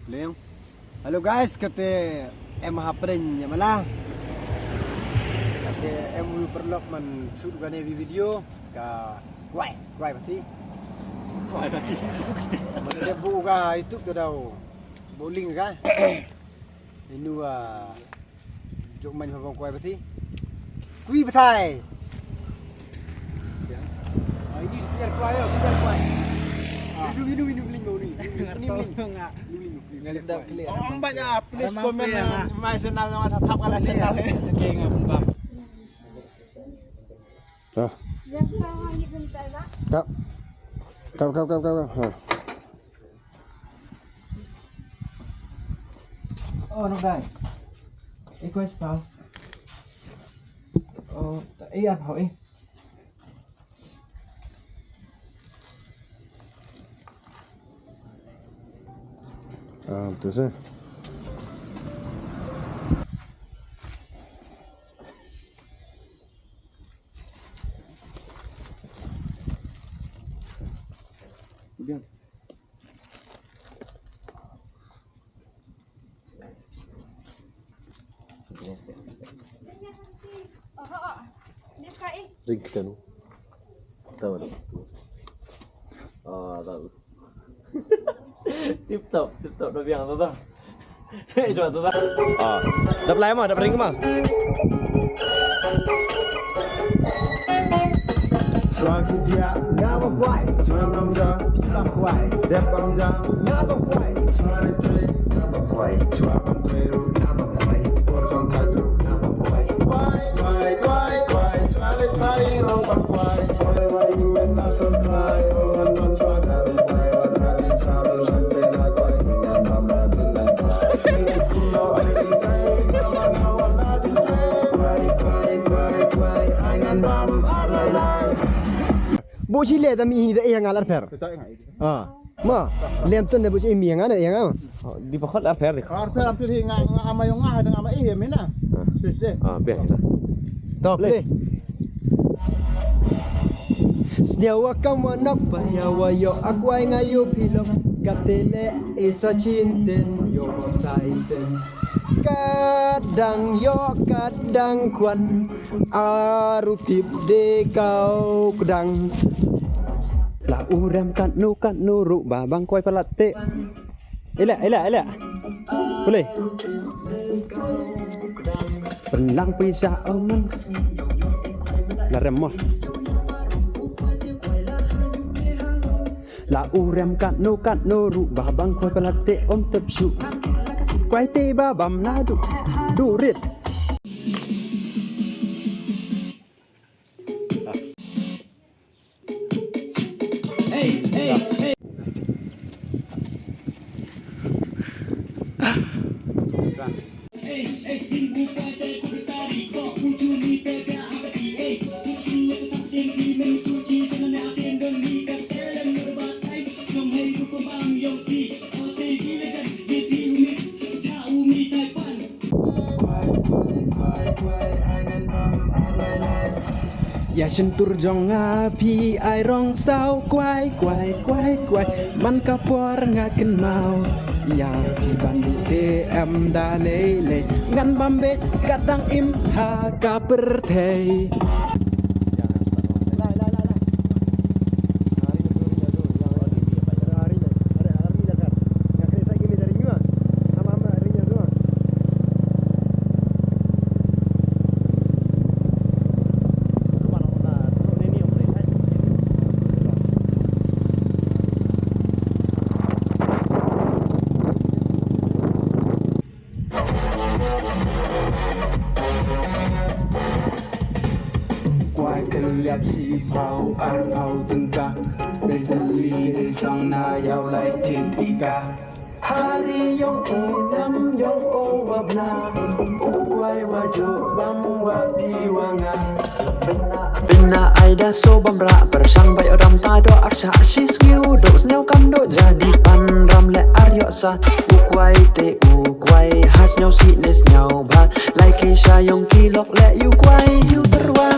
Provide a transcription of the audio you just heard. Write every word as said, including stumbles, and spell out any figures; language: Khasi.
Leng. Hello guys, kate em ha pren ïa mala. Kate em u paralok man shoot kane video ka kwai, kwai bati. Kwai bati. Mane de bu ka YouTube te dau bowling ka. Inu a jok man ha bang kwai bati. Kwai batai. Ah, ini biar kwai, oh, biar kwai. Ah, ini, ini, ini bling, ini, ini, ini bling. Ini bling, ini bling. Ong, ong, banyak, please comment, eh, my channel, nang sa thap kala channel. Ah. Kap. Kap, kap, kap, kap, kap. Ha. Oh, no, guys. Request, pal. Oh, eh, ya, pal, eh. Ah, betul sih. Bien. Ring kita nu. Tahu tak? Ah, tahu. Tip top, tip top dah biang tu dah. Eh, cuba tu dah. Ah, dah pelai mah, dah pering mah. Swag dia. Ngapa kuai? Swag bang ja. Bang kuai. Dep bang ja. Ngapa kuai? Swag ni tri. Ngapa kuai? Swag bang tri ru. Ngapa kuai? Por song kai ru. Ngapa kuai? Kuai, kuai, kuai, kuai. Swag ni tri ru bang kuai. Kuai, kuai, kuai, kuai. Buh shi leh da mi hi da eh ngal arpher. Ah. Ma, lem tun da buh shi mi ngal eh ngal. Di pakhot arpher di. Arpher arpher hi nga nga ama yong nga ha da nga ama eh mina. Sis de. Ah, biang. Top le. Sniawa kam wa nok pa ya wa yo akwai nga yo pilok. Katele isa chinten yo mom sa isen. Kadang yo kadang kwan. Aru tip de kau kedang. La urem kat nu kat nu ru ba bang koi palat te. Ila, ila, ila. Boleh. Penang pisa omen. La rem mo. La urem kat nu kat nu ru ba bang koi palat te om tep su. Koi te ba bam na du. Du rit. Ïa shyntur jong nga phi ai rong saw kwai kwai kwai kwai. Man ka por nga kynmaw ïa phi ban duh te em da lei lei. Ngan bam beit ka dang im ha ka pyrthei. Kwai kylliap shi phaw ar phaw tyngka. Bejali de song na yaw lai tin ika. Hari yong u nam yong u wabna. U kwai wa jo bam wa pi wa nga. Bina aida so bam ra persang bai odam ta do arsa sis kiu do sniaw kam do jadi pan ram le ar yok sa. U kwai te u kwai has nyau si ne sniaw ba. Lai ki sha yong ki lok le yu kwai yu terwa.